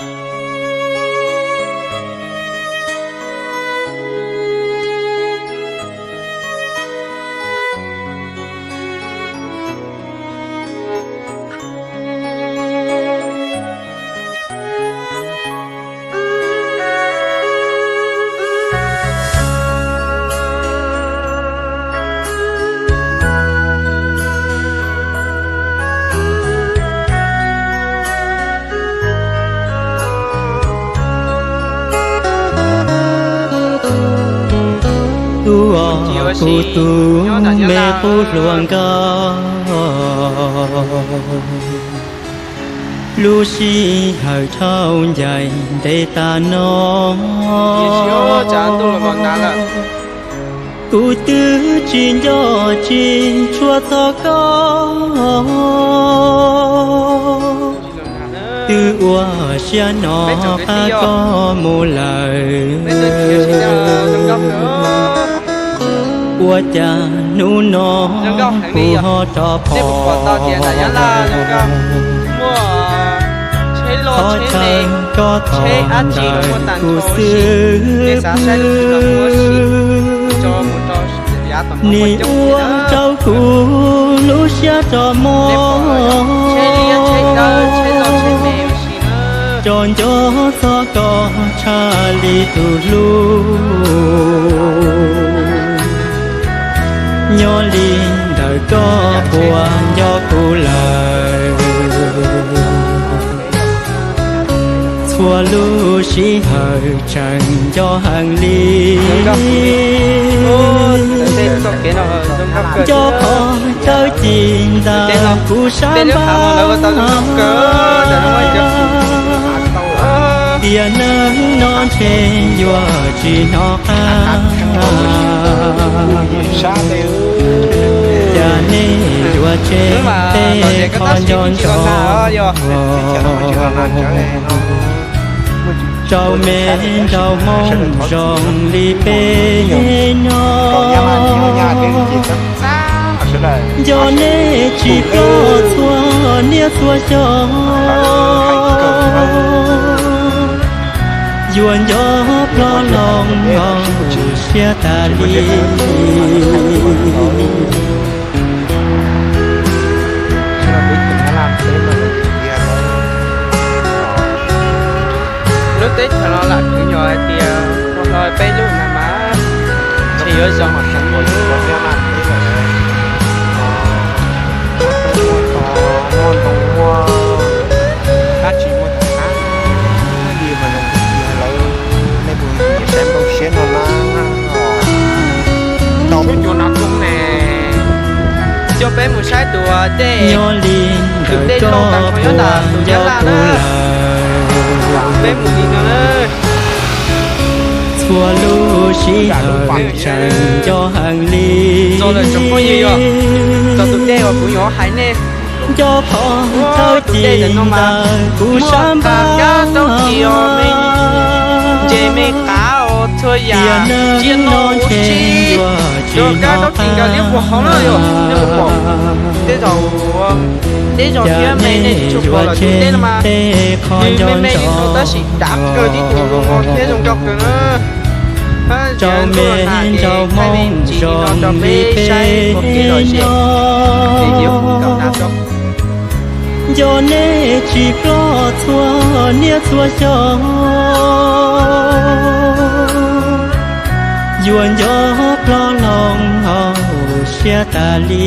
Tus uas kuv tus me qub hluas nkauj, lub sij hawm dhau ncaim ntev tas no, kuv twb tsis nco tsis tshua txog koj. Twb ua siab hnov qab koj mus lawm, ua cas hnub no kuv ho rov phom. Qhov chaw koj thov ntawm kuv xwb, nim ua rau kuv lub siab tso mo, tso nco txog koj tshaj li tus hlub. Nyob li ntawm koj puas nco kuv lawm? Txhua lub sij hawm tseem nco heev li, nco qhov chaw ci ntawm kuv sab npab. Tiam neej no ntshe yuav tsis hnov qab, cas nej yuav tseg tej qhov nco ntsoov rau me nraug Hmoob zoo li peb no. Nco nej tsis ploj txhua niaj txhua xyoo, yuav nco ploj loo siab tas li. Lub teb chaws no lam kwv nyuam hais tias ua hlo peb lub na mas ntshe yuav zoo heev li. Muaj ntoo muaj dab tsi muaj tag li mas zoo tiag tiag lawm. Nej puas nyiam saib nplooj siab no na? Tau lub cuag no koob ne, coj peb mus saib tus dej, tus dej loj tag nrho nyob ntawm tus Nyab Laj na. Peb mus li no na. Txhua lub sij hawm tseem nco heev li. Txog lawm tsoom phooj ywg, yog txog tus dej uas kuv yuav hais nej. Nco qhov chaw ci ntawm kuv sab npab, kab rau kis os, me ntses me qav os, txhua yam tsiaj noj ua si, yuav kab rau kis nkaus liab puag hauv na. Yog nej puas pom tej zaum, tej zaum thiab me nej tsis tshua pom lawm tus dej no mas nws me me li no tab sis dav kawg, tib tug zoo no thiab zoo nkauj kawg na. Rau me nraug Hmoob zoo li peb no, nco nej tsis ploj txhua niaj txhua xyoo, yuav nco ploj loo hauv siab tas li.